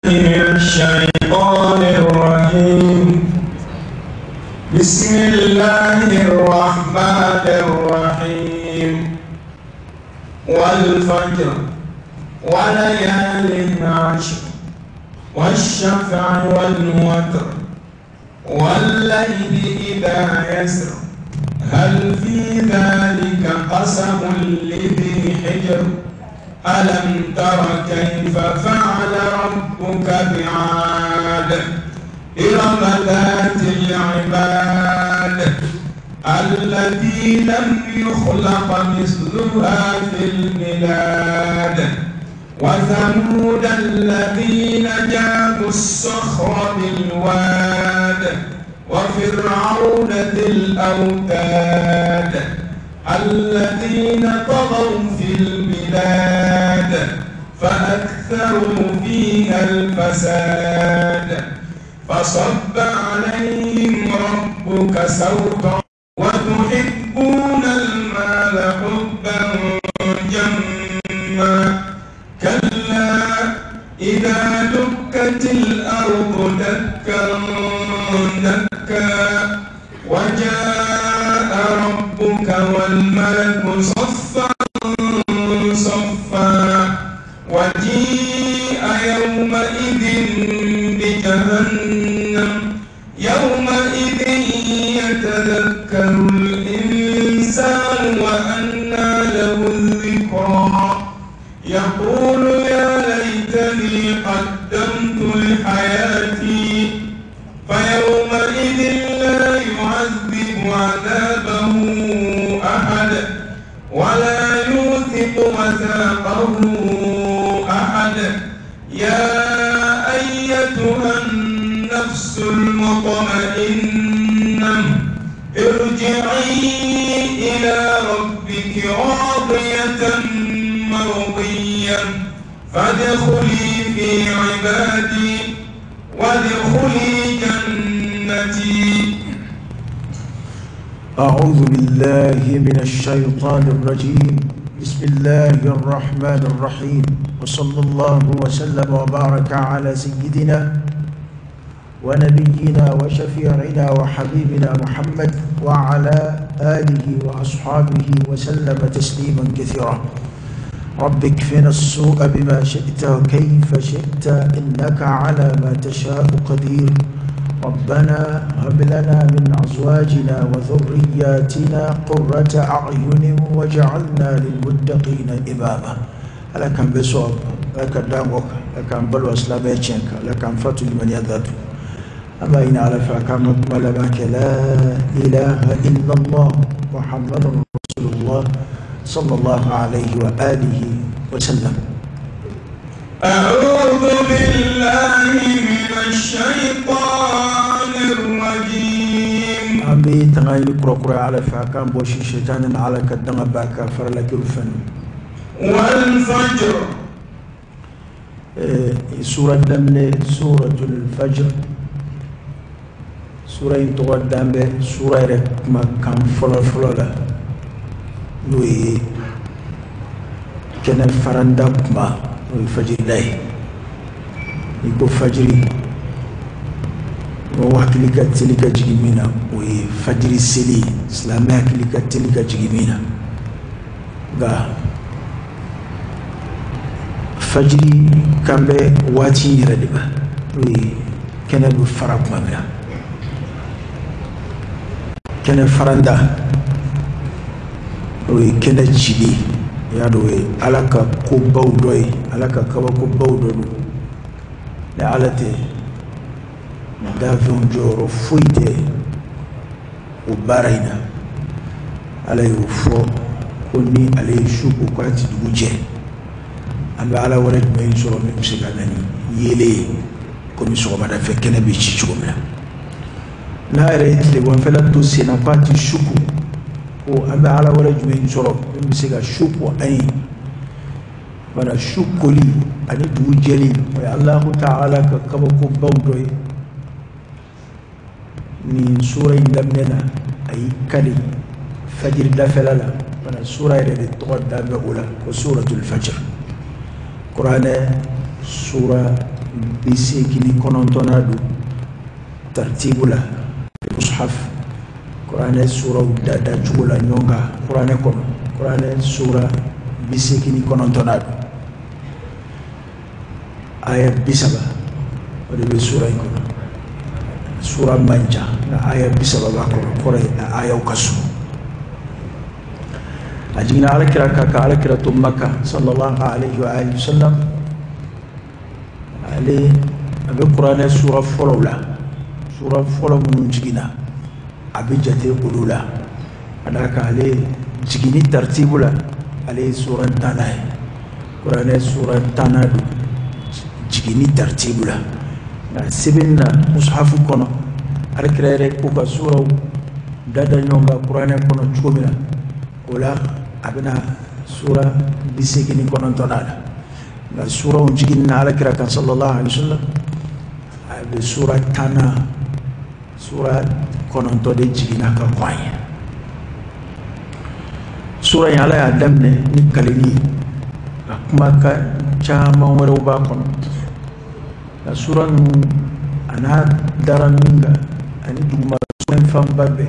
من الشيطان الرجيم. بسم الله الرحمن الرحيم. والفجر وليال عشر والشفع والوتر والليل إذا يسر هل في ذلك قسم لذي حجر. ألم تر كيف فعل ربك بعاد إرم ذات العماد التي لم يخلق مثلها في البلاد وثمود الذين جابوا الصخر بالواد وفرعون ذي الأوتاد الذين طغوا في البلاد فأكثروا فيها الفساد فصب عليهم ربك سوط. وتحبون المال حبا جما كلا إذا دكت الأرض دكا دكا وجاء ربك والملك صفا صفا وجيء يومئذ بجهنم يومئذ يتذكر الإنسان وأنى له الذكرى. يقول يا ليتني قدمت لحياتي فيومئذ لا يعذب عذابه أحد ولا يوثق وثاقه أحد. يا أيتها النفس المطمئنة ارجعي إلى ربك راضية مرضية فادخلي في عبادي وادخلي جنتي. أعوذ بالله من الشيطان الرجيم. بسم الله الرحمن الرحيم، وصلى الله وسلم وبارك على سيدنا ونبينا وشفيعنا وحبيبنا محمد وعلى آله وأصحابه وسلم تسليما كثيرا. رب اكفنا السوء بما شئت وكيف شئت إنك على ما تشاء قدير. ربنا هب لنا من أزواجنا وذرياتنا قرة أعين واجعلنا للمتقين إماما. لك بصواب، لك دامك، لك بلوى سلامتك، لك فتل من يذات. أما إن على فكامك ملبك لا إله إلا الله محمد رسول الله صلى الله عليه وآله وسلم. أعوذ بالله من الشيطان الرجيم. أمي تغير كرة على فكام بوشي شيطان على كدنا باكا فرلا جرفن. والفجر. سورة دمنة سورة الفجر. سورة ينتقد دمبه سورة ما كان فلا فلا نوي كان فرندا ما الفجر لاي يكو فجري وحكي لك تلك جيمينا وفجر سلي سلامك لك تلك جيمينا غا فجري كان به واتي يردبا وي كان بفرق ما بينا كان فرندا وي كان جيلي ya do ala ka ko baw doy ala ka kabako baw do la ala te da fɛn jɔyɔrɔ foyi tɛ o baara in na. Ala y'o fɔ ko ni ale ye su ko k'a ti dugu jɛ, an bɛ ala wɛrɛ jumɛn sɔrɔ min bɛ se ka na ni yeelen ye komi sɔgɔmada fɛ kɛnɛ bɛ ci cogo min na. N'a yɛrɛ ye tileganfɛla to sen na k'a ti su ko, ko an bɛ ala wɛrɛ jumɛn sɔrɔ min bɛ se ka su ko an ye. Bana su koli ani dugu jɛli o ye Alahu ta'ala ka kabakobaw dɔ ye. Nin sura in daminɛ na a y'i kali fajiri dafɛla la, bana sura yɛrɛ de tɔgɔ da bɛ o la ko suratul fajr. Kuranɛ sura 89nan don tartibu la mushaf kuranɛ suraw da cogo la ɲɔgɔn kan kuranɛ kɔnɔ kuranɛ sura 89nan don aya 30 o de bɛ sura in kɔnɔ sura man ca nka aya 30 b'a kɔnɔ kɔrɔ ye a ayaw ka surun a jiginna alakira kan ka alakira to Maka sallallahu alayhi wa alihi wa sallam ale a bɛ kuranɛ sura fɔlɔw la sura fɔlɔ minnu jiginna a bɛ jate olu la ka d'a kan ale jiginni tartibu la ale ye sura 10nan ye kuranɛ sura 10nan don jiginni tartibu la nka sɛbɛnni na mushafu kɔnɔ alakira yɛrɛ ko ka suraw da ɲɔgɔn kan kuranɛ kɔnɔ cogo min na o la a bɛna sura 89nan la nka suraw jiginni na alakira kan sallallahu alaihi wa sallam a bɛ sura 10nan sura 9 de jiginna ka kɔn a ɲɛ sura in ala y'a daminɛ ni kalili ye nka kumakan caman wɛrɛw b'a kɔnɔ nka sura ninnu a n'a dara min kan ani duguma sura in fanba bɛɛ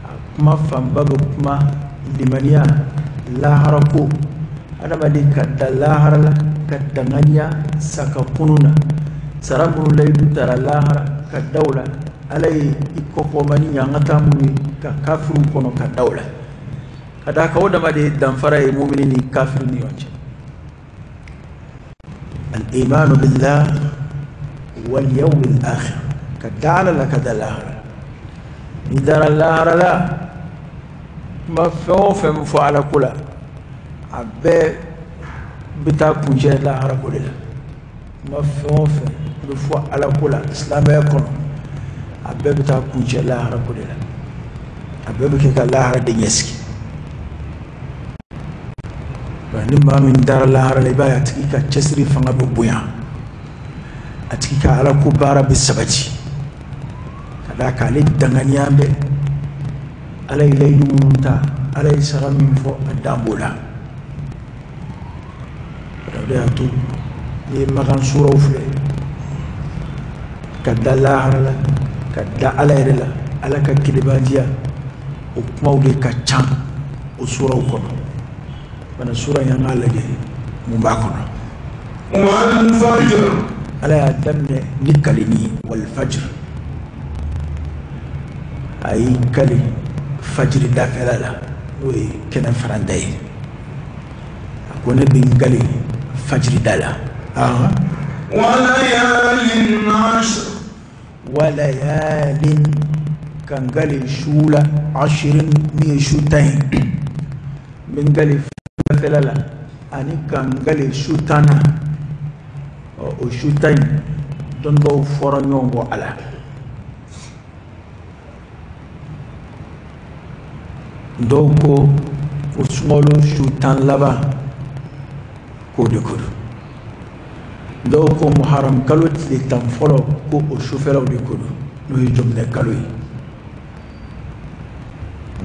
a kuma fanba bɛ kuma limaniya lahara ko adamaden ka da lahara la ka danganiya sa ka kunun na sara minnu layidu tara lahara ka da o la ala ye i kɔkɔma ni ɲangata minnu ye ka kafiriw kɔnɔ ka da o la ka d'a kan o dama de ye danfara ye mumini ni kafiri ni ɲɔgɔn cɛ al-imanu billah wal yawmil akhir ka da ala la ka da lahara ni dara lahara la kuma fɛn o fɛn bɛ fɔ ala ko la a bɛɛ bɛ taa kuncɛ lahara ko de la kuma fɛn o fɛn bɛ fɔ ala ko la silamɛya kɔnɔ a bɛɛ bɛ taa kuncɛ lahara ko de la a bɛɛ bɛ kɛ ka lahara de ɲɛsigi ni maa min dara lahara la i b'a ye a tigi ka cɛsiri fanga bɛ bonya a tigi ka ala ko baara bɛ sabati ka d'a kan ale danganiya bɛ ala ye layidu minnu ta ala ye sara min fɔ a dan b'o la o de y'a to n'i ye makan suraw filɛ ka da lahara la ka da ala yɛrɛ la ala ka kelebantiya o kumaw de ka ca o suraw kɔnɔ fana sura in an k'a lajɛ mun b'a kɔnɔ wal fajr ala y'a daminɛ ni kalini ye wal fajr a y'i kali fajiri dafɛla la n'o ye kɛnɛ faranda ye a ko ne bɛ n kali fajiri da la walayalin ashr walayalin ka n kali su la ashirin min ye su 10 ye n bɛ n kali dafɛla la ani ka n kali su 10nan o su 10 in dɔnnibaw fɔra ɲɔgɔn kɔ a la dɔw ko ko sunkalo su 10 laban k'o de ko don dɔw ko muharam kalo tile 10 fɔlɔ ko o sufɛlaw de ko don n'o ye jɔminɛ kalo ye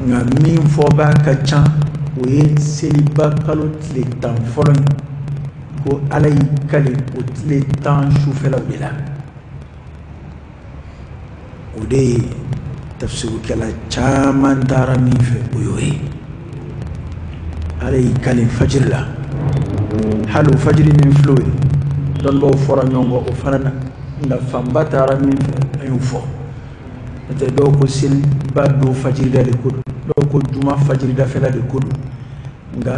nka min fɔbaa ka ca o ye seliba kalo tile 10 fɔlɔ ye ko ala y'i kali o tile 10 sufɛlaw de la o de ye tafsirukɛla caman taara min fɛ o y'o ye ala y'i kali fajiri la hali o fajiri min filɛ o ye dɔnnibaw fɔra ɲɔgɔn kɔ o fana na nka fanba taara min fɛ an y'o fɔ n'o tɛ dɔw ko seliba don fajirida de ko don dɔw ko juma fajiridafɛla de ko don nka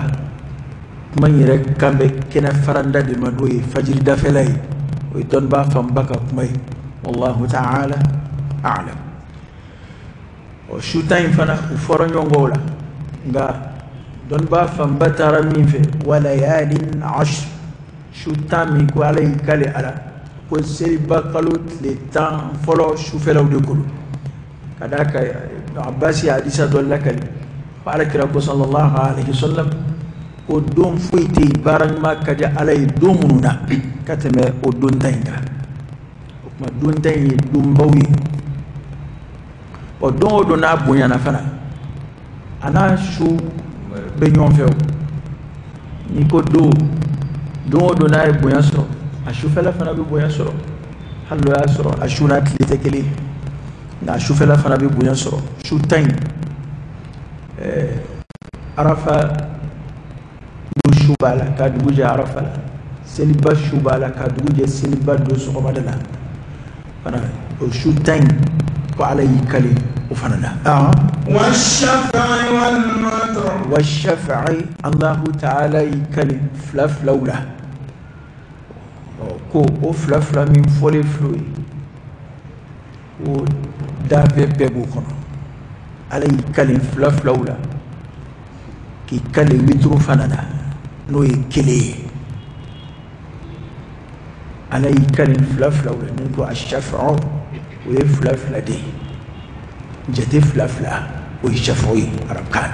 kuma in yɛrɛ kan bɛ kɛnɛ faranda de ma n'o ye fajiridafɛla ye o ye dɔnnibaa fanba ka kuma ye wallahu ta'ala a'lam o su 10 in fana u fɔra ɲɔgɔn kɔ o la nka dɔnnibaa fanba taara min fɛ walayalin ashr su 10 min ko ala y'i kali a la ko seliba kalo tile 10 fɔlɔ sufɛlaw de ko don ka d'a kan Abbas ye hadisa dɔ lakali ko ala kira ko sallallahu alaihi wasallam ko don foyi tɛ yen baara ɲuman ka di ala ye don minnu na ka tɛmɛ o don 10 in kan o tuma don 10 in ye donbaw ye o don o don n'a bonyana fana a n'a su bɛ ɲɔgɔn fɛ o n'i ko don o don n'a ye bonya sɔrɔ A sufɛla fana bɛ bonya sɔrɔ, hali n'o y'a sɔrɔ a su n'a tile tɛ kelen, nka a sufɛla fana bɛ bonya sɔrɔ. Su 10 in, arafa don su b'a la ka dugu jɛ arafa la, seliba su b'a la ka dugu jɛ seliba don sɔgɔmada la fana. O su 10 in, ko Ala y'i kali o fana la. Wa shafa'i, Allahu ta'ala y'i kali fila filaw la. Ko o fila fila min fɔlen filɛ ye, o danfɛn bɛɛ b'o kɔnɔ. Ala y'i kali fila filaw la, k'i kali wituru fana la, n'o ye kelen ye. Ala y'i kali fila filaw la, ni ko a shafa'u, o ye fila fila de ye. Jate fila fila, o ye shafa'u ye arabukan.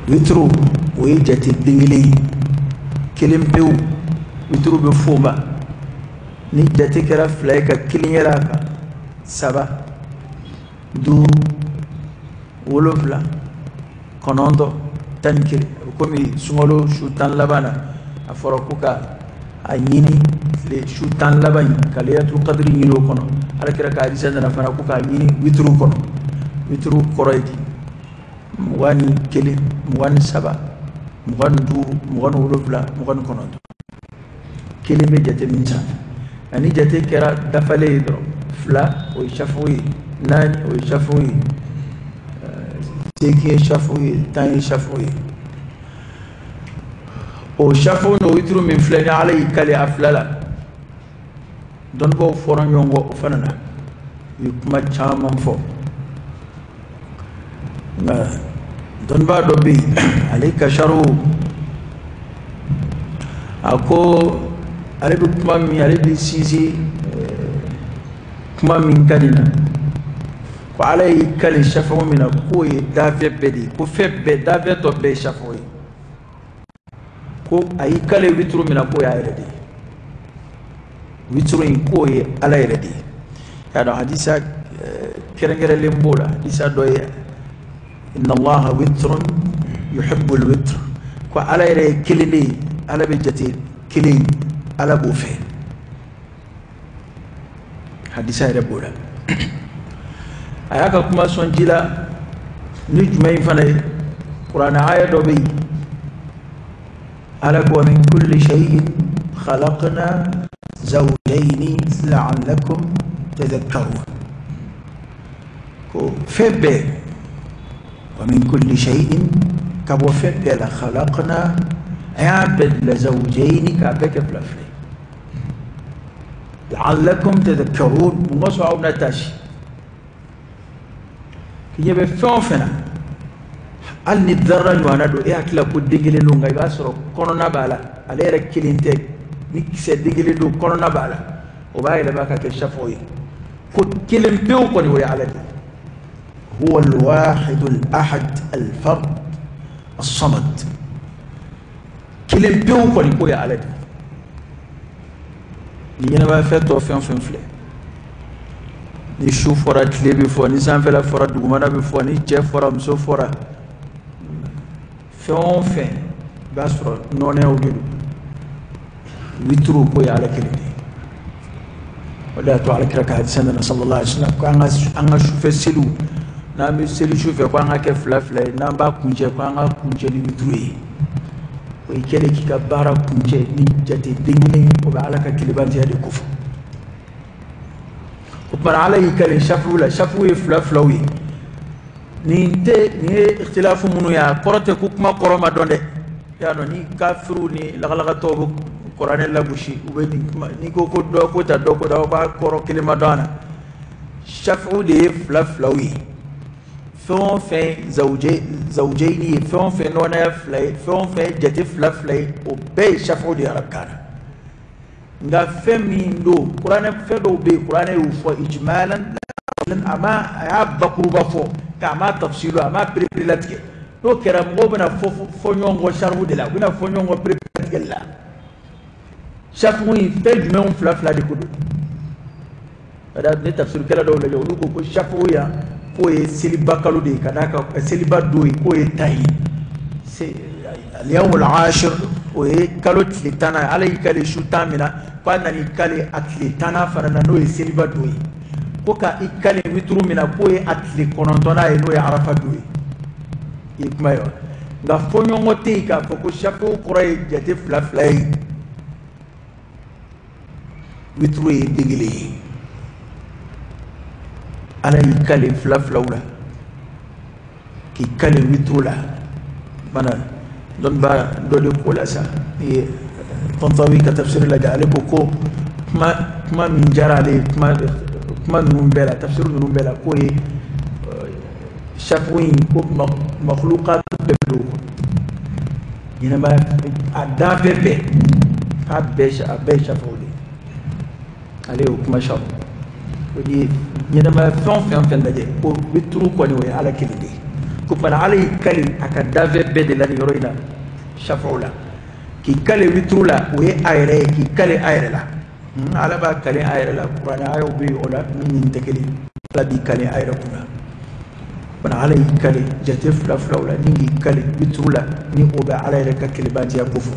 Wituru, o ye jate den kelen ye, kelen pewu. Wituru bɛ f'o ma ni jate kɛra fila ye ka kelen yɛlɛ a kan, 3, 5, 7, 9, 11. A bɛ komi sunkalo su 10 laban na, a fɔra ko ka a ɲini tile su 10 laban in, ka Laylatul Qadri ɲini o kɔnɔ. Ala kira ka hadisa nana fana ko k'a ɲini wituru kɔnɔ. Wituru kɔrɔ ye di? 21, 23, 25, 27, 29. Kelen bɛ jate min sanfɛ. Nka ni jate kɛra dafalen ye dɔrɔn, 2 o ye shafu ye, 4 o ye shafu ye, 8 ye shafu ye, 10 ye shafu ye. O shafu n'o wituru min filɛ ni Ala y'i kali a fila la, dɔnnibaaw fɔra ɲɔgɔn kɔ o fana na, u ye kuma caman fɔ. Nka dɔnnibaa dɔ bɛ yen, ale ka sariw, a ko ale bɛ kuma min, ale bɛ sinsin kuma min ka di na, ko Ala y'i kali shafu min na, k'o ye danfɛn bɛɛ de ye, ko fɛn bɛɛ, danfɛn tɔ bɛɛ ye shafu ye. Ko a y'i kali wituru min na, k'o y'a yɛrɛ de ye. Wituru in, k'o ye Ala yɛrɛ de ye. Y'a dɔn hadisa kɛrɛnkɛrɛnlen b'o la. Hadisa dɔ ye inna Allaha witrun yuhibbul witr, ko Ala yɛrɛ ye kelen de ye, Ala bɛ jate kelen, Ala b'o fɛ. Hadisa yɛrɛ b'o la. A y'a ka kuma sɔn ji la ni jumɛn in fana ye? Kuranɛ aya dɔ bɛ yen, Ala ko min kulli shay'in khalaqna zawjayni la'allakum tadhakkarun. Ko fɛn bɛɛ, wa min kulli shay'in, ka bɔ fɛn bɛɛ la, khalaqna, a y'a bɛɛ la zawjayni, k'a bɛɛ kɛ fila fila ye, la'allakum tadhakkarun, mun kosɔn aw na taasi. K'i ɲɛ bɛ fɛn o fɛn na, hali ni darura ɲɔgɔnna don, e hakili la ko den kelen don, nka i b'a sɔrɔ kɔnɔna b'a la, ale yɛrɛ kelen tɛ, ni kisɛ den kelen don, kɔnɔna b'a la, o b'a yɛlɛma ka kɛ shafu ye. Ko kelen pewu kɔni, o ye Ala de ye. Huwa al-wahid al-ahad al-fard as-samad. Kelen pewu kɔni, k'o ye Ala de ye. Ni ɲɛnamaya fɛn tɔ fɛn o fɛn filɛ, ni su fɔra, tile bɛ fɔ, ni sanfɛla fɔra, dugumana bɛ fɔ, ni cɛ fɔra, muso fɔra, fɛn o fɛn, i b'a sɔrɔ nɔnɛw de don. Wituru, k'o ye Ala kelen de ye. O de y'a to Ala kira ka hadisa nana sallallahu alaihi wasallam ko an ka sufɛ seliw, n'an bɛ seli sufɛ, ko an ka kɛ fila fila ye, n'an b'a kuncɛ, ko an ka kuncɛ ni wituru ye. O ye kɛlen k'i ka baara kuncɛ ni jate den kelen ye, o bɛ Ala ka tilebantiya de kofɔ. O tuma Ala y'i kali shafu la, shafu ye fila filaw ye. Nin tɛ nin ye ikhtilafu minnu ye, a kɔrɔ tɛ ko kuma kɔrɔ ma dɔn dɛ. I y'a dɔn ni kafiriw ni lagalagatɔw bɛ kuranɛ lagosi, u bɛ nin kuma, n'i ko ko dɔ ko ta, dɔ ko ta, aw b'a kɔrɔ kelen ma dɔn a na. Shafu de ye fila filaw ye. Fɛn o fɛn zawjayni ye, fɛn o fɛn nɔnɔya fila ye, fɛn o fɛn jate fila fila ye, o bɛɛ ye shafu de ye arabukan na. Nka fɛn min don, kuranɛ fɛn dɔw bɛ yen, kuranɛ y'u fɔ ijmalan, a ma a y'a bakuruba fɔ, k'a ma tafsilu, a ma perepere latigɛ. N'o kɛra, mɔgɔw bɛna fɔ fɔ ɲɔgɔn kɔ sarifu de la, u bɛna fɔ ɲɔgɔn kɔ perepere latigɛli la. Shafu in, fɛn jumɛnw fila fila de ko don? Ne tafsirukɛla dɔw lajɛ, olu ko ko shafu yan, k'o ye seliba kalo de ye, ka d'a kan seliba don ye, k'o ye 10 ye, al-yawm al-ashir, o o ye kalo tile 10nan ye. Ala y'i kale su 10 min na, k'a nan'i kale a tile 10nan fana na, n'o ye seliba don ye. Ko ka i kale wituru min na, k'o ye a tile 9nan ye, n'o ye arafa don ye. I ye kuma ye wa? Nka fɔɲɔgɔnkɔ tɛ yen k'a fɔ ko shafiw kɔrɔ ye jate fila fila ye, wituru ye den kelen ye. Ala y'i kale fila filaw la, k'i kale wituru la. Bana dɔnnibaa dɔ de ko la sa, n'i ye Tantawi ka tafsiri lajɛ, ale ko ko kuma min diyara ale ye kuma ninnu bɛɛ la, tafsiri ninnu bɛɛ la, k'o ye shafiw in ko makhluqat bɛɛ bɛ o kɔnɔ, ɲɛnamaya a danfɛn bɛɛ, k'a bɛɛ a bɛɛ ye shafiw de ye. Ale y'o kuma sɔrɔ. O ye ɲɛnamaya fɛn o fɛn lajɛ, ko wituru kɔni o ye Ala kelen de ye. Ko fana Ala y'i kale a ka danfɛn bɛɛ de la nin yɔrɔ in na shafiw la. K'i kale wituru la, o ye a yɛrɛ ye, k'i kale a yɛrɛ la. Ala b'a kale a yɛrɛ la, kuranɛ ayaw bɛ yen o la min nin tɛ kelen. Ala b'i kale a yɛrɛ kunna. Fana Ala y'i kale jate fila filaw la, ni k'i kale wituru la, ni o bɛ Ala yɛrɛ ka kelebantiya ko fɔ.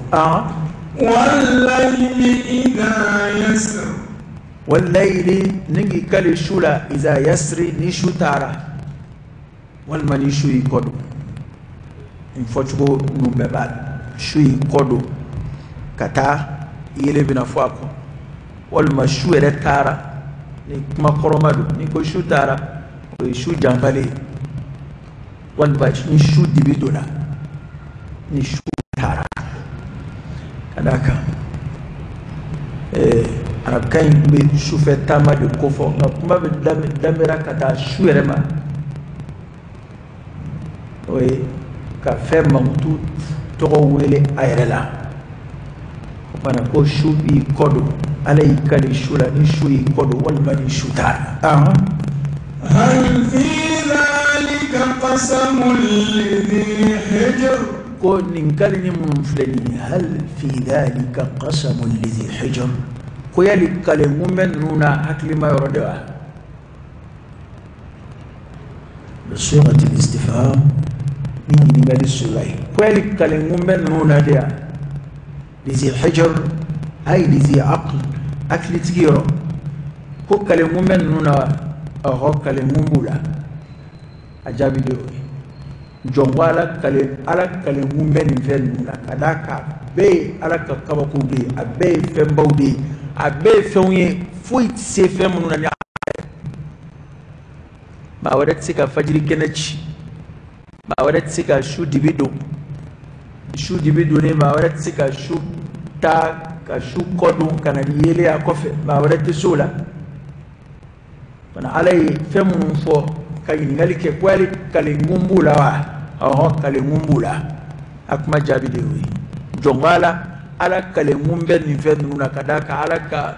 Wal-layli idha yasr. Wal-layli, ni k'i kale su la, iza yasri, ni su taara, walima ni su y'i kɔ don. Nin fɔcogo ninnu bɛɛ b'a la. Su y'i kɔ don ka taa, yelen bɛna fɔ a kɔ, walima su yɛrɛ taara, ni kuma kɔrɔma don. N'i ko su taara, o ye su janfalen ye, walima ni su dibi donna, ni su taara. Ka d'a kan arabukan in bɛ sufɛ taama de kofɔ, nka kuma bɛ damera ka taa su yɛrɛ ma, o ye ka fɛn mankutu tɔgɔ wele a yɛrɛ la. O fana ko su b'i kɔ don, Ala y'i kale su la, ni su y'i kɔ don, walima ni su taara. Hal fi dhalika qasamun lidhi hijr. Ko nin kale ni minnu filɛ nin ye, hal fi dhalika qasamun lidhi hijr, ko yali kale mun bɛ ninnu na hakilima yɔrɔ de wa? Bisighati al-istifham, ni ɲininkali sura ye. Ko yali kale mun bɛ ninnu na de wa? Lidhi hijr ay lidhi aql, hakilitigi yɔrɔ. Ko kale mun bɛ ninnu na wa? Ɔhɔ, kale mun b'u la. A jaabi de y'o ye. Jɔn ko Ala kale mun bɛ nin fɛn ninnu na, ka d'a kan a bɛɛ ye Ala ka kabakow de ye, a bɛɛ ye fɛnbaw de ye, a bɛɛ ye fɛnw ye foyi tɛ se fɛn minnu na ni Ala ye. Maa wɛrɛ tɛ se ka fajiri kɛnɛ ci, maa wɛrɛ tɛ se ka su dibi don, su dibi donnen maa wɛrɛ tɛ se ka su taa ka su kɔ don ka na ni yelen a kɔfɛ, maa wɛrɛ tɛ se o la. Fana Ala ye fɛn minnu fɔ ka ɲininkali kɛ, ko yali kale ŋun b'u la wa? Ɔhɔ, kale ŋun b'u la. A kuma jaabi de y'o ye. Jɔn ko Ala kale ŋun bɛ nin fɛn ninnu na, ka d'a kan Ala ka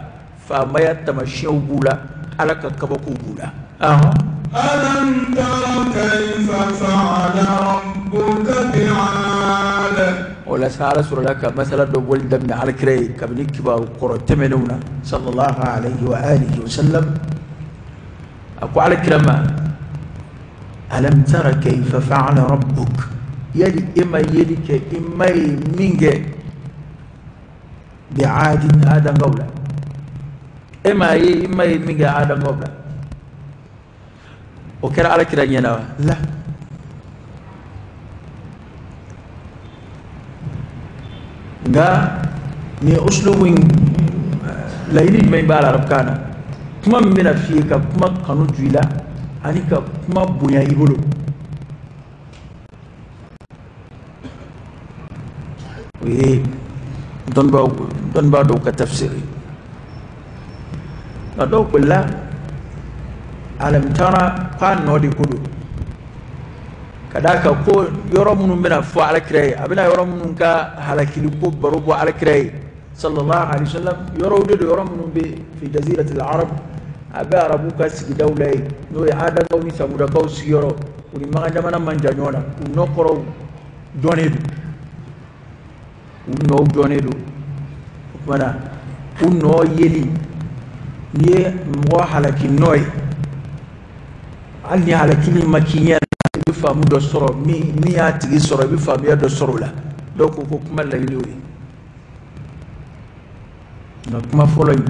faamaya taamasiyɛnw b'u la, Ala ka kabakow b'u la. Alam tara kayfa fa'ala rabbuka bi'ad. O la sa, Ala sɔrɔla ka masala dɔ bɔli daminɛ Alakira ye kabini kibaru kɔrɔ tɛmɛnenw na, sallallahu alayhi wa alihi wa sallam. A ko Alakira ma, alam tara kayfa fa'ala rabbuk, yali e ma yeli kɛ, i ma ye min kɛ bi'adin, adangaw la, e ma ye, i ma ye min kɛ adangaw la. O kɛra Alakira ɲɛna wa? La. Nka nin uslubu in laɲini jumɛn b'a la arabukan na? Kuma min bɛna f'i ye ka kuma kanu ju i la ani ka kuma bonya i bolo. O ye dɔnnibaa dɔw ka tafsiri. Nka dɔw ko la, alam tara k'a nɔ de ko don, ka d'a kan ko yɔrɔ minnu bɛna fɔ Alakira ye, a bɛna yɔrɔ minnu ka halakili ko baro bɔ Alakira ye sallallahu alaihi wasallam, yɔrɔw de don, yɔrɔ minnu bɛ fi jaziratil arab, a bɛ arabu ka sigidaw la yen, n'o ye adakaw ni samudakaw sigiyɔrɔ, u ni Makan jamana man jan ɲɔgɔn na, u nɔ kɔrɔw dɔnnen don, u nɔw dɔnnen don. O tuma na u nɔ yeli, n'i ye mɔgɔ halaki nɔ ye, hali ni halakili ma k'i ɲɛ na, i bɛ faamu dɔ sɔrɔ, min y'a tigi sɔrɔ, i bɛ faamuya dɔ sɔrɔ o la. Dɔw ko ko kuma laɲini y'o ye. Nka kuma fɔlɔ in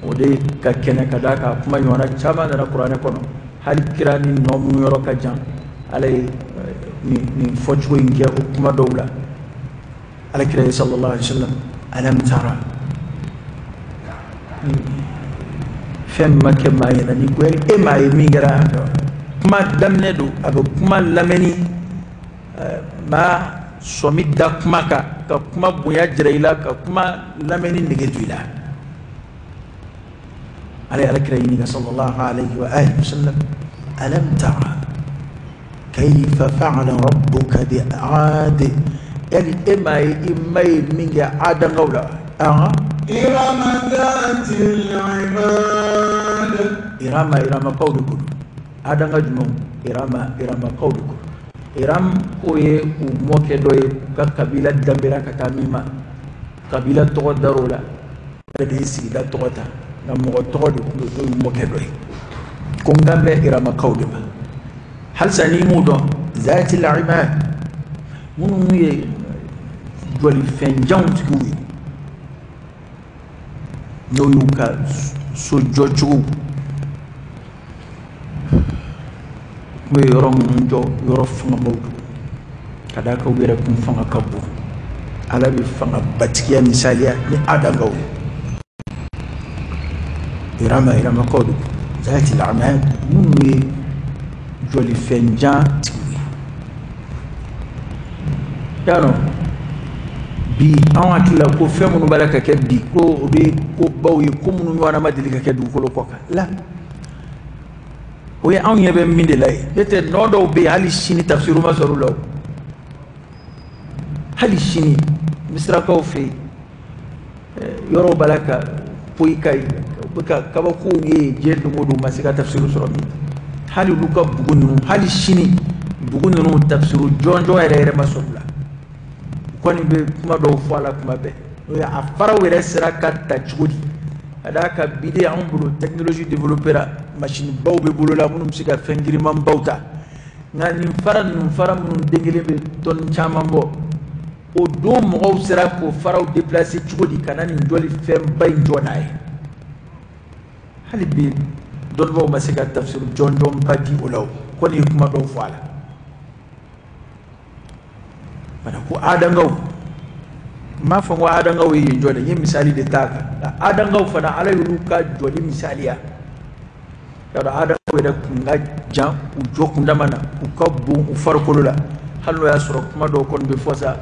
o de ka kɛnɛ ka d'a kan kuma ɲɔgɔnna caman nana kuranɛ kɔnɔ hali kira ni nɔ minnu yɔrɔ ka jan ala ye nin fɔcogo in kɛ o kuma dɔw la ala kira ye sallallahu alaihi wasallam alam tara fɛn ma kɛ maa ɲɛna ni ko e m'a ye min kɛra kuma daminɛ don a bɛ kuma lamɛnni maa sɔmi da kuma kan ka kuma bonya jira i la ka kuma lamɛnni nege don i la ala ye ala kira ɲininka sallallahu alaihi wa alihi wasallam alam tara kayfa fa'ala rabbuka bi 'ad yali e m'a ye i ma ye min kɛ adangaw la إرم ذات العماد irama iramakaw de ko don adanga jumɛnw irama iramakaw de ko don iram ko ye u mɔkɛ dɔ ye u ka kabila danbera ka taa min ma kabila tɔgɔ dar'o la ale de ye sigida tɔgɔ ta nka mɔgɔ tɔgɔ de tun don n'o y'u mɔkɛ dɔ ye ko n kan bɛ iramakaw de ma halisa n'i m'o dɔn zaati al-imad minnu ye jɔlifɛnjanw tigiw ye n'o y'u ka so jɔcogo tun bɛ yɔrɔ minnu jɔ yɔrɔ fangamaw don ka d'a kan u yɛrɛ kun fanga ka bon ala bɛ fanga batigiya misaliya ni adangaw ye irama iramakaw don zaati al-imad minnu ye jɔlifɛnjan tigiw ye y'a bi anw hakili la ko fɛn minnu b'a la ka kɛ bi ko o de ye ko baw ye ko minnu ɲɔgɔnna ma deli ka kɛ dugukolo kɔ kan la o ye anw ɲɛ bɛ min de la ye n'o tɛ nɔ dɔw bɛ yen hali sini tafsiru ma sɔrɔ u la o hali sini misirakaw fɛ yen yɔrɔw b'a la ka poyi ka u bɛ ka kabakow ye diɲɛ don o don u ma se ka tafsiru sɔrɔ min hali olu ka bugu ninnu hali sini bugu ninnu tafsiru jɔnjɔn yɛrɛ yɛrɛ ma sɔrɔ u la kɔni bɛ kuma dɔw fɔ a la kuma bɛɛ n'o ye a faraw yɛrɛ sera ka ta cogo di ka d'a kan bi de anw bolo technologie développera machine baw bɛ bolo la minnu bɛ se ka fɛn giriman baw ta nka nin fara ninnu fara minnu den kelen bɛ tɔni caman bɔ o don mɔgɔw sera k'o faraw déplacer cogo di ka na nin jɔli fɛnba in jɔ n'a ye hali bi dɔnnibaaw ma se ka tafsiru jɔnjɔnba di o la o kɔni ye kuma dɔw fɔ a la bana ko adangaw n m'a fɔ ko adangaw ye yen jɔ dɛ n ye misali de t'a kan nka adangaw fana ala y'olu ka jɔli misaliya y'a dɔn adangaw yɛrɛ kun ka jan u jɔ kundama na u ka bon u farikolo la hali n'o y'a sɔrɔ kuma dɔw kɔni bɛ fɔ sa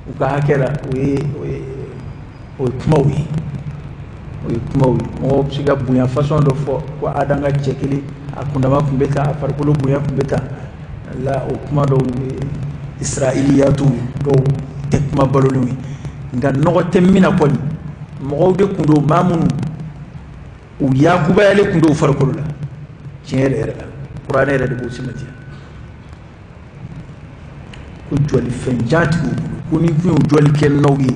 u ka hakɛ la o ye kumaw ye o ye kumaw ye mɔgɔw bɛ se ka bonya fasɔn dɔ fɔ ko adanga cɛ kelen a kundama tun bɛ tan a farikolo bonya tun bɛ tan la o kuma dɔw ye israiliyatu dɔw tɛ kuma balolenw ye nka nɔgɔ tɛ min na kɔni mɔgɔw de tun don maa minnu u yakubayalen tun don u farikolo la tiɲɛ yɛrɛ yɛrɛ la kuranɛ yɛrɛ de b'o sɛmɛntiya ko jɔlifɛn jan tigiw bolo ko ni kun y'o jɔli kɛ n'aw ye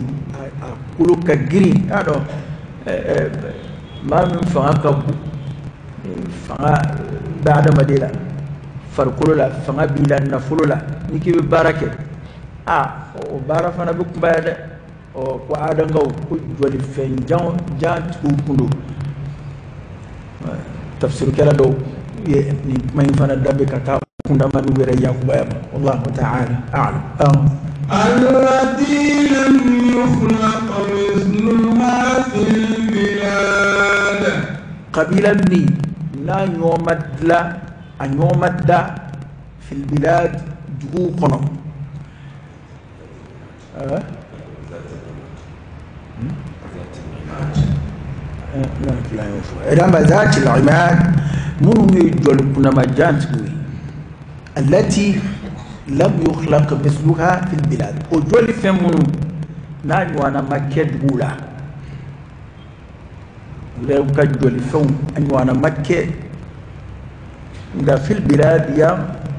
a kolo ka girin y'a dɔn maa min fanga ka bon fanga bɛ adamaden la farikolo la fanga b'i la nafolo la n'i k'i bɛ baara kɛ a o baara fana bɛ kunbaya dɛ ɔ ko adangaw ko jɔlifɛn jan tigiw kun don tafsirikɛla dɔw ye nin kuma in fana danbe ka taa kundama n'u yɛrɛ yakubaya ma wallahu ta'ala a'lam. التي لم يخلق مثلها في البلاد kabila min n'a ɲɔgɔn ma dilan a ɲɔgɔn ma da fil bilad duguw kɔnɔ irama zaati al-imad minnu ye jɔli kundama jantigiw ye allati lam yukhlaq mithluha fil bilad o jɔli fɛn minnu n'a ɲɔgɔnna ma kɛ dugu la u yɛrɛ ka jɔli fɛnw a ɲɔgɔnna ma kɛ nka fil bilad yan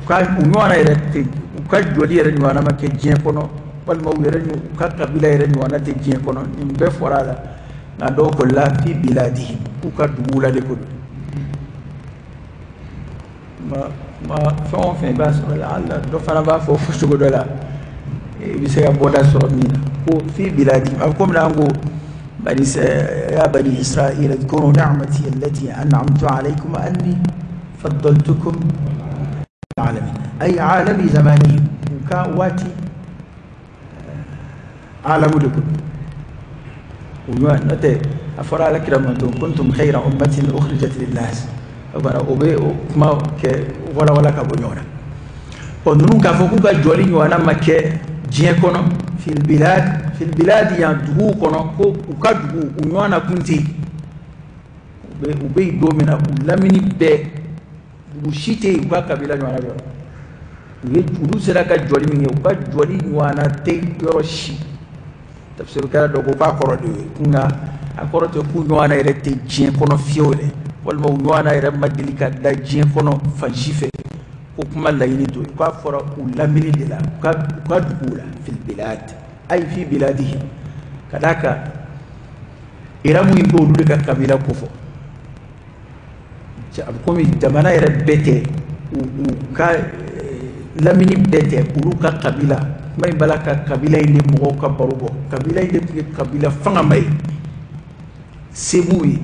ka u ɲɔgɔnna yɛrɛ tɛ u ka jɔli yɛrɛ ɲɔgɔnna ma kɛ diɲɛ kɔnɔ walima u yɛrɛ u ka kabila yɛrɛ ɲɔgɔnna tɛ diɲɛ kɔnɔ nin bɛɛ fɔra a la nka dɔw ko la fi biladihim k'u ka duguw la de ko don ma fɛn o fɛn i b'a sɔrɔ la hali dɔ fana b'a fɔ fɔ cogo dɔ la i bɛ se ka bɔda sɔrɔ min na ko fi biladihim a bɛ komi an ko بني يا بني إسرائيل اذكروا نعمتي التي أنعمت عليكم وأني فضلتكم العالمين، أي عالم زمانهم وكواتي عالم لكم. ونتي أفرا لك لما كنتم خير أمة أخرجت للناس أبي ما ك ولا ولا كابونيونا ونون كافوكو كجولين وانا ما ك جيكونو في البلاد في البلاد يندو كونو كو وكادو ونوانا كنتي وبي دومنا ولامني ب وشيتي وكابيلا نوانا بيو olu sera ka jɔli min kɛ u ka jɔli ɲɔgɔnna tɛ yɔrɔ si. Tafsirikɛla dɔ ko k'a kɔrɔ de ye nka a kɔrɔ tɛ k'u ɲɔgɔnna yɛrɛ tɛ diɲɛ kɔnɔ fiyewu dɛ, walima u ɲɔgɔnna yɛrɛ ma deli ka da diɲɛ kɔnɔ fan si fɛ, ko kuma laɲini to yen, k'a fɔra u lamini de la, u ka duguw la, fil bilad ay fi biladihim, ka d'a kan Iramu in b'olu de ka kabila kofɔ, a bɛ komi jamana yɛrɛ bɛɛ tɛ u ka lamini bɛɛ tɛ olu ka kabila. Kuma in b'a la ka kabila in de mɔgɔw ka baro bɔ, kabila in de tun ye kabila fangama ye, se b'u ye,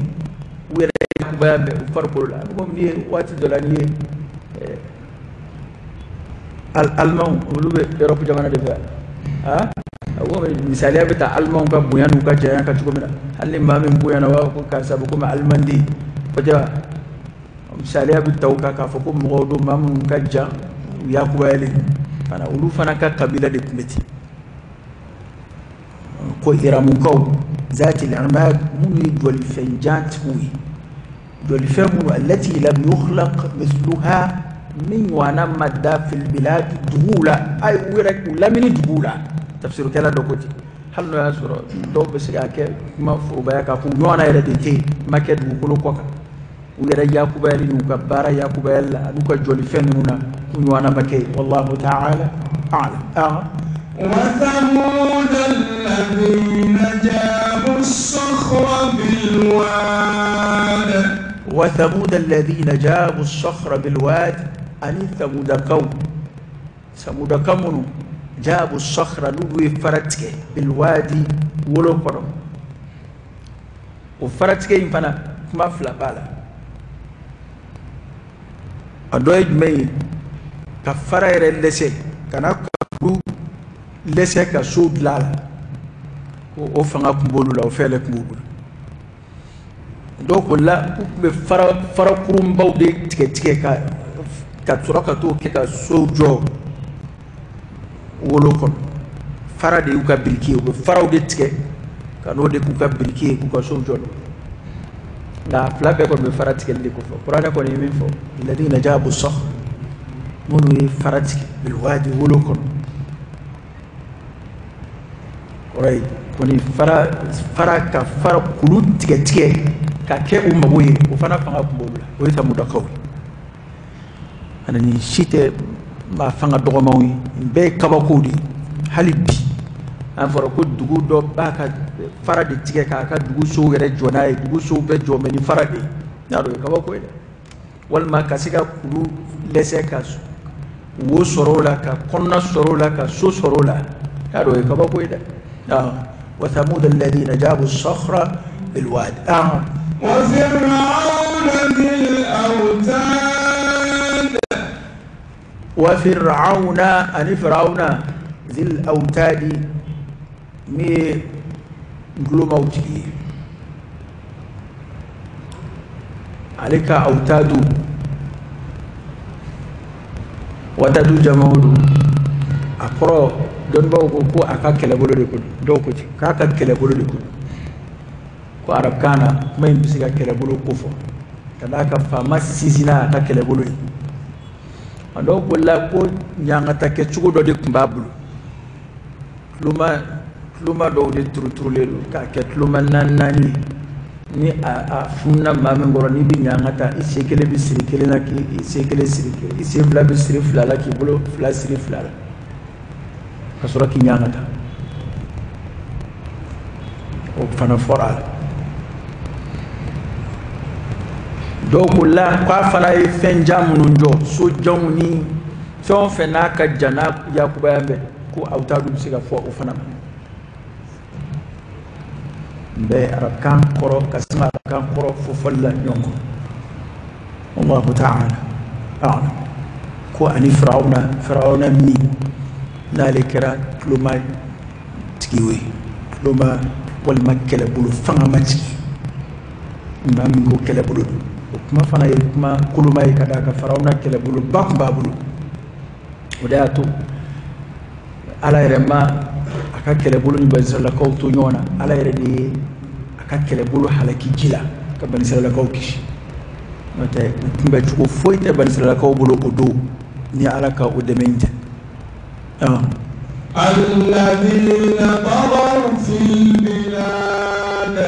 u yɛrɛ yakubaya mɛn u farikolo la. A bɛ komi n'i ye waati dɔ la n'i ye Alimanw, olu bɛ Europe jamana de fɛ yan, a komi misaliya bɛ ta Alimanw ka bonya n'u ka janya kan cogo min na, hali ni maa min bonyana u b'a fɔ ko karisa bɛ komi alimanden, o tɛ wa? Misaliya bɛ ta u kan k'a fɔ ko mɔgɔw don maa minnu ka jan, u yakubayalen fana, olu fana ka kabila de tun bɛ ten. Ko Iramukaw zati al-imad minnu ye jɔlifɛn jantigiw ye, jɔlifɛn minnu allati lam yukhlaq mithluha, min ɲɔgɔnna ma da fil bilad duguw la, ay u yɛrɛ u lamini duguw la. Tafsirikɛla dɔ ko ten, hali n'o y'a sɔrɔ dɔw bɛ se k'a kɛ kuma forobaya k'a fɔ u ɲɔgɔnna yɛrɛ de tɛ yen, ma kɛ dugukolo kɔ kan, u yɛrɛ yakubayali n'u ka baara yakubayali la n'u ka jɔlifɛn ninnu na, k'u ɲɔgɔnna ma kɛ yen. Wallahu ta'ala a'lam. وثمود الذين جابوا الصخر بالواد وثمود الذين جابوا الصخر بالواد أني ثمود قوم ثمود قوم جابوا الصخر نلوي فرتك بالوادي ولو قرم وفرتك ينفنا كما فلا بالا أدوي جمعي كفara yɛrɛ lɛsɛ kana kuru lɛsɛ ka so dilan a la, ko o fanga tun b'olu la, o fɛɛrɛ tun b'u bolo. Dɔw ko la k'u tun bɛ fara kurunbaw de tigɛ tigɛ ka sɔrɔ ka t'o kɛ ka so jɔ wolo kɔnɔ. Fara de y'u ka biriki ye, u bɛ faraw de tigɛ ka n'o de k'u ka biriki ye k'u ka so jɔ. Nka a fila bɛɛ kɔni bɛ fara tigɛli de kofɔ. Kuranɛ kɔni ye min fɔ, alladhina jabu sakhr, minnu ye fara tigɛ bilwadi wolo kɔnɔ, kɔrɔ ye kɔni fara ka fara kulu tigɛ tigɛ ka kɛ u mago ye, o fana fanga tun b'olu la, o ye Samudakaw ye. Ani nin si tɛ maa fanga dɔgɔmanw ye, nin bɛɛ ye kabakow de ye. Hali bi an fɔra ko dugu dɔ b'a ka fara de tigɛ k'a ka dugu sow yɛrɛ jɔ n'a ye, dugu sow bɛɛ jɔ mɛ ni fara de ye, n'a dɔn o ye kabako ye dɛ. Walima ka se ka kulu lɛsɛ ka wo sɔrɔ o la, ka kɔnɔna sɔrɔ o la, ka so sɔrɔ o la, y'a dɔn o ye kabako ye dɛ. وثمود الذين جابوا الصخر بالواد وفرعون ذي الأوتاد وفرعون أني فرعون ذي الأوتاد مي قلومة وتجي عليك أوتاد watadu jamaw don, a kɔrɔ dɔnnibaw ko ko a ka kɛlɛbolo de ko don, dɔw ko ten k'a ka kɛlɛbolo de ko don, ko arabukan na kuma in bɛ se ka kɛlɛbolo ko fɔ ka d'a kan faama sinsinna a ka kɛlɛbolo ye. A dɔw ko la ko ɲangata kɛcogo dɔ de tun b'a bolo, tuloma dɔw de turuturulen don k'a kɛ tuloma naani naani ye, ni a fununa maa min kɔrɔ n'i bɛ ɲangata, i sen kelen bɛ siri kelen na, k'i sen kelen siri kelen, i sen fila bɛ siri fila la, k'i bolo fila siri fila la, ka sɔrɔ k'i ɲangata. O fana fɔra a la. Dɔw ko la k'a fana ye fɛn jan minnu jɔ, so janw ni fɛn o fɛn n'a ka jan n'a yakubaya bɛɛ, ko awtadu bɛ se ka fɔ o fana ma. N bɛ arabukan kɔrɔ ka sin arabukan kɔrɔ fɔfɔli la ɲɔgɔn kɔ. Wallahu ta'ala a'lam. Ko ani Firawuna min n'ale kɛra tuloma tigi ye, tuloma walima kɛlɛbolo fangama tigi, maa min ko kɛlɛbolo don, o kuma fana ye kuma koloma ye ka d'a kan Firawuna kɛlɛboloba tun b'a bolo. O de y'a to Ala yɛrɛ ma a ka kɛlɛbolo ni banisiralakaw to ɲɔgɔn na. Ala yɛrɛ de ye a ka kɛlɛbolo halaki ji la ka banisiralakaw kisi. N'o tɛ u kunbɛcogo foyi tɛ banisiralakaw bolo o don ni Ala ka o dɛmɛ in tɛ.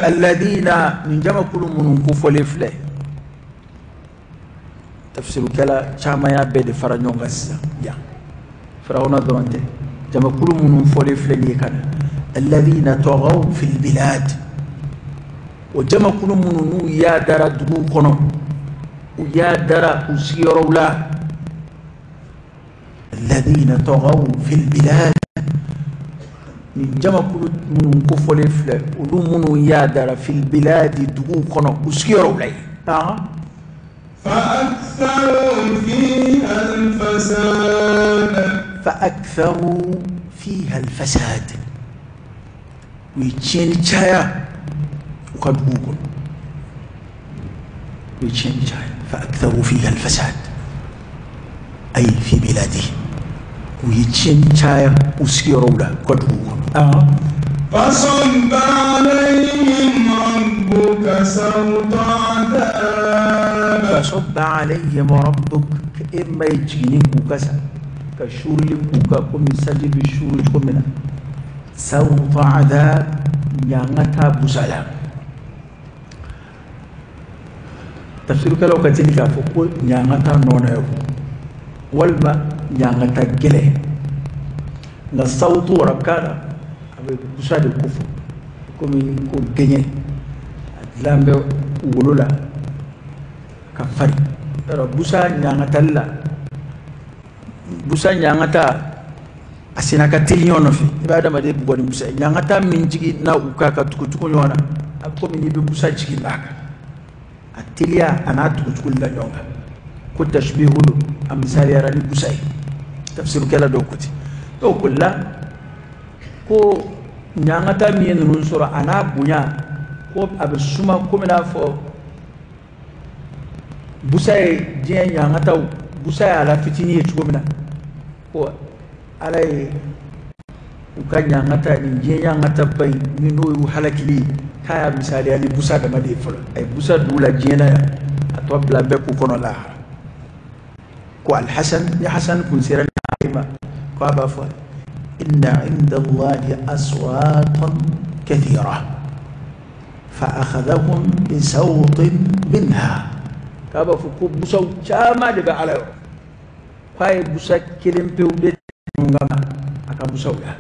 Alladina nin jamakulu minnu kofɔlen filɛ, tafsirukɛla caman y'a bɛɛ de fara ɲɔgɔn kan sisan yan. Firawuna dɔrɔn tɛ, jamakulu minnu fɔlen filɛ nin ye ka na, alladina taghaw fil bilad, o jamakulu minnu n'u y'a dara duguw kɔnɔ, u y'a dara u sigiyɔrɔw la. Alladina taghaw fil bilad, nin jamakulu minnu kofɔlen filɛ, olu minnu y'a dara fil biladi duguw kɔnɔ u sigiyɔrɔw la yen. Fa aktharu fiha al-fasad, u ye tiɲɛni caya u ka duguw kɔnɔ, u ye tiɲɛni caya. Fa aktharu fiha al-fasad ay fi biladihim, u ye tiɲɛni caya u sigiyɔrɔw la u ka duguw kɔnɔ. Fasabba alayhim rabbuka sawta adab. Fasabba alayhim rabbuka, e ma ye jiginni k'u kan sa, ka suurili k'u kan komi sanji bɛ suuru cogo min na. Sawta adab, ɲangata busa la. Tafsirukɛlaw ka teli k'a fɔ ko ɲangata nɔnɔ ye walima ɲangata gɛlɛn, nka sawtu arabukan na a bɛ busa de kofɔ, komi ko gɛɲɛ a dilan bɛ wolo la ka fari. Yarɔ busa ɲangatali la, busa ɲangata a senna ka teli ɲɔgɔn nɔfɛ. I b'a adamaden bugɔ ni busa ye, ɲangata min jigin na u kan ka tugutugu ɲɔgɔn na, a bɛ komi n'i bɛ busa jigin b'a kan, a teliya a n'a tugutuguli la ɲɔgɔn kan. Ko tashbihu don, a misaliyara ni busa ye. Tafsirukɛla dɔw ko ten, dɔw ko la ko ɲangata min ye ninnu sɔrɔ a n'a bonya, ko a bɛ suma komi n'a fɔ busa ye diɲɛ ɲangataw, busa ye a la fitinin ye cogo min na, ko Ala ye u ka ɲangata nin diɲɛ ɲangataba in min n'o y'u halakili ye, k'a y'a misaliya ni busa dama de ye fɔlɔ. A ye busa d'u la diɲɛ na yan, a tɔ bila bɛɛ k'u kɔnɔ lahara. Ko Alhasan, ni Hasan kun sera ni ma, ko a b'a fɔ inna inda Allahi aswatan kathira fa akhadhahum bi sawtin minha, k'a b'a fɔ ko busaw caman de bɛ Ala yɔrɔ, k'a ye busa kelen pewu de kama a ka busaw la.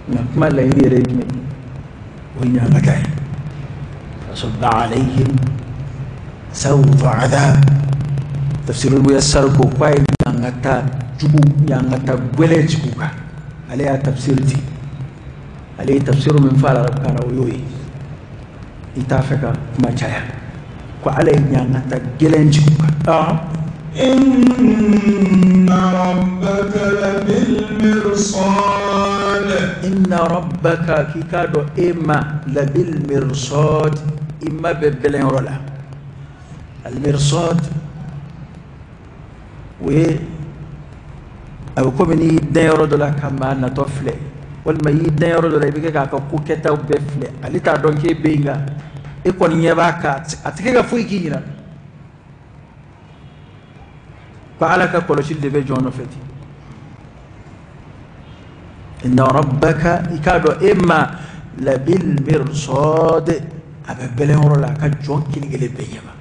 Nka kuma laɲini yɛrɛ ye jumɛn ye? O ye ɲangata ye. Fasabba alayhim sawta adab. Tafsirul muyassar ko k'a ye ɲangata jugu, ɲangata gɛlɛn jigin u kan. Ale y'a tafsir ten, ale ye tafsiru min fɔ a la arabukan na, o y'o ye. I t'a fɛ ka kuma caya, ko Ala ye ɲangata gɛlɛn jigin u kan. Inna rabbaka labil mirsad. Inna rabbaka, k'i k'a dɔn e ma, labil mirsad, i ma bɛ bɛlɛnyɔrɔ la. Al mirsad o ye a bɛ komi n'i dan yɔrɔ dɔ la ka maa natɔ filɛ, walima i y'i dan yɔrɔ dɔ la i bɛ kɛ k'a ka ko kɛtaw bɛɛ filɛ, ale t'a dɔn k'e bɛ yen, nka e kɔni ɲɛ b'a kan, a tɛ kɛ ka foyi k'i ɲɛna. Ko Ala ka kɔlɔsili de bɛ jɔn nɔfɛ ten. Inna rabbaka, i k'a dɔn e ma, labil mirsad, a bɛ bɛlɛnyɔrɔ la a ka jɔn kelen kelen bɛɛ ɲɛma.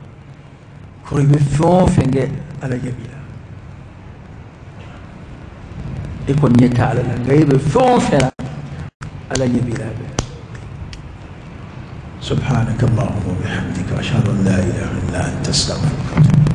Kɔrɔ i bɛ fɛn o fɛn kɛ, Ala ɲɛ b'i la. E kɔni ɲɛ tɛ Ala la, nka e bɛ fɛn o fɛn la, Ala ɲɛ b'i la bɛɛ. سبحانك اللهم وبحمدك، أشهد أن لا إله إلا أنت، أستغفرك.